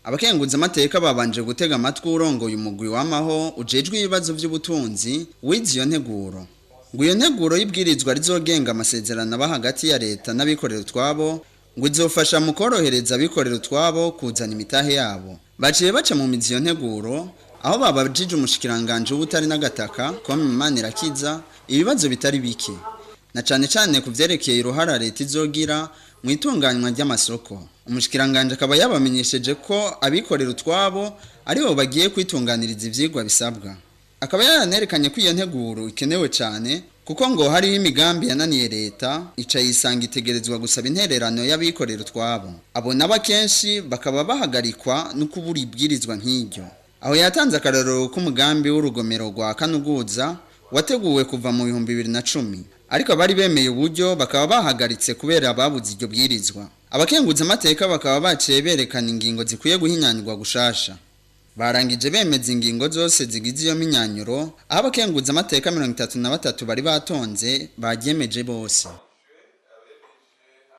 Abakenguza amateka babanje gutega amatwi urongoye umugwi w'amaho ujejwe ibibazo by'ubutunzi wize iyo nteguro. Ngo iyo nteguro y'ibwirizwa rizogenga amasezerano aba hagati ya leta n'abikorera utwabo ngo izofasha mu korohereza abikorera utwabo kuzana imitahe yabo. Baciye baca mu mizi iyo nteguro aho babajije umushikiranganje w'ubutare n'agataka Comme Manirakiza ibibazo bitari bike, na cane cane ku vyerekeye uruhara leta izogira mu itunganywa ry'amasoko. Umushikiranganje akaba yabamenyesheje ko abikorera utwabo aribo bagiye kwitunganiriza ivyigwa bisabwa. Akaba yaranerekanye ko iyo nteguro ikenewe cane kuko ngo hariho imigambi yananiye leta ica yisanga itegerezwa gusaba intererano y'abikorera utwabo. Abo nabo akenshi bakaba bahagarikwa no kubura ibwirizwa nk'iryo. Aho yatanze akarorero k'umugambi w'urugomero rwa Kanuguza wateguwe kuva mu 2010, ariko abari bemeye uburyo bakaba bahagaritse kubera babuze iryo bwirizwa. Abakenguza amateka bakaba baciye berekana ingingo zikwiye guhinyanyurwa gushasha. Barangije bemeza ingingo zose zigize iyo minyanyuro, aho abakenguza amateka 33 bari batonze baryemeje bose.